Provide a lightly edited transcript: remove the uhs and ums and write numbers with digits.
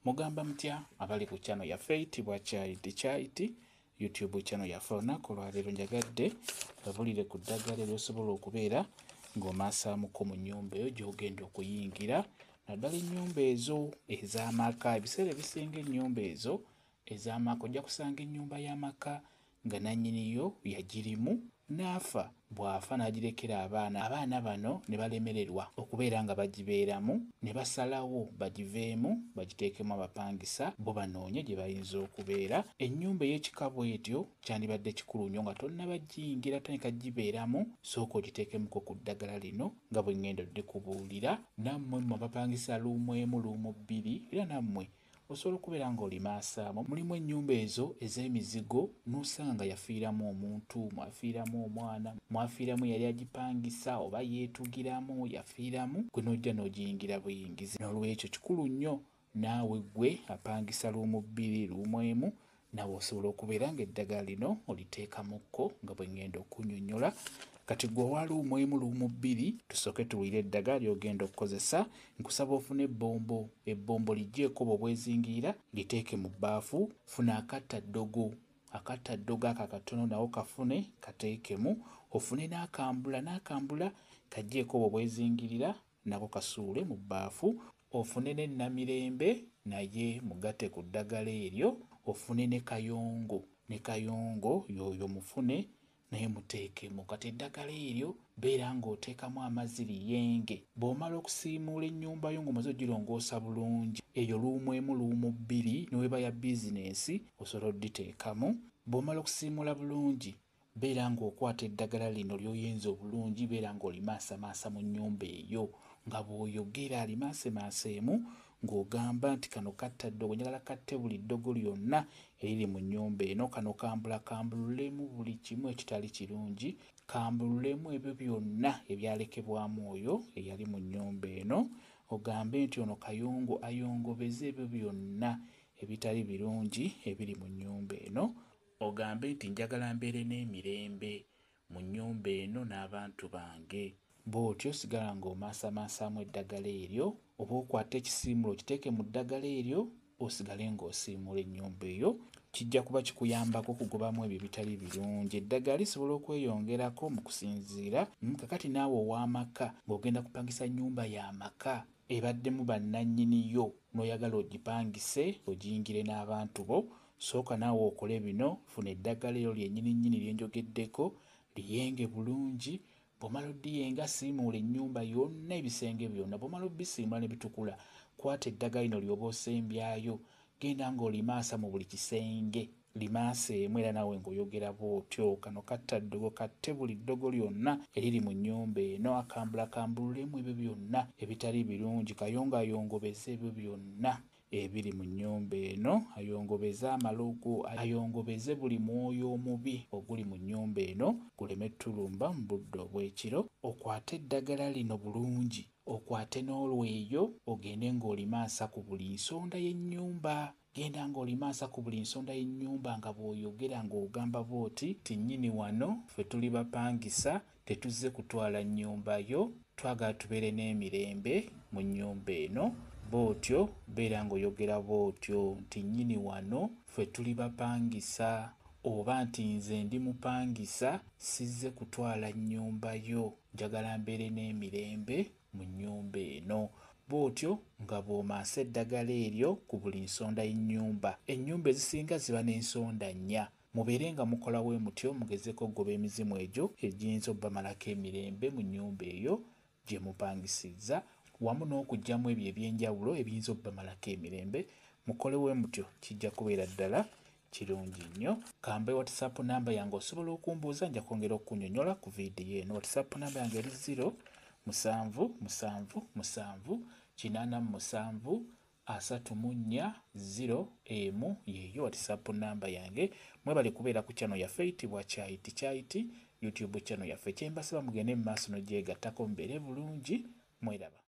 Mugamba mutya abali ku channel yaffe eyitibwa Charity Charity YouTube channel yaffe. Olunaku olwaleero njagadde babulire ku ddagala eryosobola okubeera ng'omaasaamuko mu nnyumba eyo gy'ogenda okuyingira, naddala ennyumba ezo ez'amaka. Ebiseera ebisinga ennyumba ezo ez'amaka ojja kusanga ennyumba y'amaka nga nannyini yo yagirimu n'afa. Bw'afa n'agirekera abaana, abaana bano ne balemererwa okubeera nga bagibeeramu, ne basalawo bagiveemu bagiteekemu abapangisa, bo banoonye gye bayinza okubeera. Ennyumba ey'ekika bw'etyo kyandibadde kikulu nnyo nga tonnaba giyingira tandika gibeeramu, sooka ogiteekemuko ku ddagala lino nga bwe ŋŋenda oddikubuulira. Nammwe mmwe abapangisa luumu emu, luumu bbiri, era nammwe osobola okubeera ng'olimaasaamu. Mulimu ennyumba ezo ez'emizigo n'osanga nga yafiiramu omuntu, mwafiiramu omwana, mwafiiramu yali agipangisa oba yeetugiramu, yafiiramu, gwe n'ojja n'ogiyingira buyingizi. N'olwekyo kikulu nnyo naawe ggwe apangisa luumu bbiri, luumu emu, naawe osobola okubeera ng'eddagala lino oliteekamukko nga bwe ŋŋenda okunnyonnyola. Kati ggwe owa luumu emu, luumu bbiri, tusooke tuwulire eddagala ly'ogenda okukozesa. Nkusaba ofune ebbombo, ebbombo liggyeeko bw'obwezingiira, liteeke mu bbaafu. Funa akatta ddogo, akatta ddogo ako akatono nawo kafune, kateekemu. Ofune n'akambula, n'akambula kaggyeeko bw'obwezingirira, nako kasuule mu bbaafu. Ofune n'ennamirembe naye mugatte ku ddagala eryo. Ofune ne kayongo, ne kayongo y'oyo mufune naye muteekemu. Kati eddagala eryo beera ng'oteekamu amazzi liyenge. Bw'omala okusiimuula ennyumba yo ng'omaze ogirongoosa bulungi, eyo luumu emu, luumu bbiri, ne bw'eba ya bizinensi osobola odditeekamu. Bw'omala okusiimuula bulungi, beera ng'okwata eddagala lino ly'oyenze obulungi, beera ng'olimaasamaasa mu nnyumba eyo nga bw'oyogera limaasemaaseemu ng'ogamba nti kano katta ddogo, njagala katte buli ddogo lyonna eriri mu nnyumba eno, kano kambula kambululemu buli kimu ekitali kirungi, kambululemu ebyo byonna ebyalekebwamu oyo eyali mu nnyumba eno, ogambe nti ono kayongo ayongobeze ebyo byonna ebitali birungi ebiri mu nnyumba eno, ogambe nti njagala mbeere n'emirembe mu nnyumba eno n'abantu bange. Bw'otyo sigala ng'omaasamaasamu eddagala eryo, oba okwate ekisiimulo okiteeke mu ddagala eryo osigale ng'osiimuula ennyumba eyo. Kijja kuba kikuyambako okugobamu ebyo ebitali birungi. Eddagala lisobola okweyongerako mu kusinziira. Kakati naawe ow'amaka ng'ogenda kupangisa nnyumba y'amaka ebaddemu bannannyini yo n'oyagala ogipangise ogiyingire n'abantu bo, sooka naawe okole bino. Funa eddagala eryo lyennyini nnyini lye njogeddeko, liyenge bulungi. Bw'omala oddiyenga, siimuula ennyumba yonna, ebisenge byonna. Bw'omala obbisiimula ne bitukula, kwata eddagala lino ly'oba osembyayo, genda ng'olimaasa mu buli kisenge, limaaseemu era naawe ng'oyogera bw'otyo. Kano katta ddogo, katte buli ddogo lyonna eriri mu nnyumba eno, akambula kambululemu ebyo byonna ebitali birungi, kayongo ayongobeze ebyo byonna ebiri mu nnyumba eno, ayongobeze amalogo, ayongobeze buli mwoyo omubi oguli mu nnyumba eno guleme ttulumba mu budde obw'ekiro. Okwate eddagala lino bulungi, okwate n'olweyo, ogende ng'olimaasa ku buli nsonda y'ennyumba. Genda ng'olimaasa ku buli nsonda y'ennyumba nga bw'oyogera ng'ogamba bw'oti ti nnyini wano ffe tuli bapangisa, tetuzze kutwala nnyumba yo, twagala tubeere n'emirembe mu nnyumba eno. Bw'otyo beera ng'oyogera bw'otyo nti nnyini wano ffe tuli bapangisa, oba nti nze ndi mupangisa, sizze kutwala nnyumba yo, njagala mbeere n'emirembe mu nnyumba eno. Bw'otyo nga bw'omansa eddagala eryo ku buli nsonda y'ennyumba. Ennyumba ezisinga ziba n'ensonda nnya. Mubeere nga mukola bwe mutyo, mugezeeko okugoba emizimu egyo egiyinza obbamalako emirembe mu nnyumba eyo gye mupangisizza, wamu n'okuggyamu ebyo eby'enjawulo ebiyinza obbamalako emirembe. Mukole bwe mutyo, kijja kubeera ddala kirungi nnyo. Kambe WhatsApp namba yange osobola okumbuuza, nja kwongera okukunnyonnyola ku vidiyo eno. WhatsApp namba yange eri 0 7 7 7 87 34 0 1, yeeyo WhatsApp namba yange. Mwebale kubeera ku channel yaffe eyitibwa Charity Charity YouTube channel yaffe. Kyembasaba mugende mu maaso n'ogyegattako, mubeere bulungi, mweraba.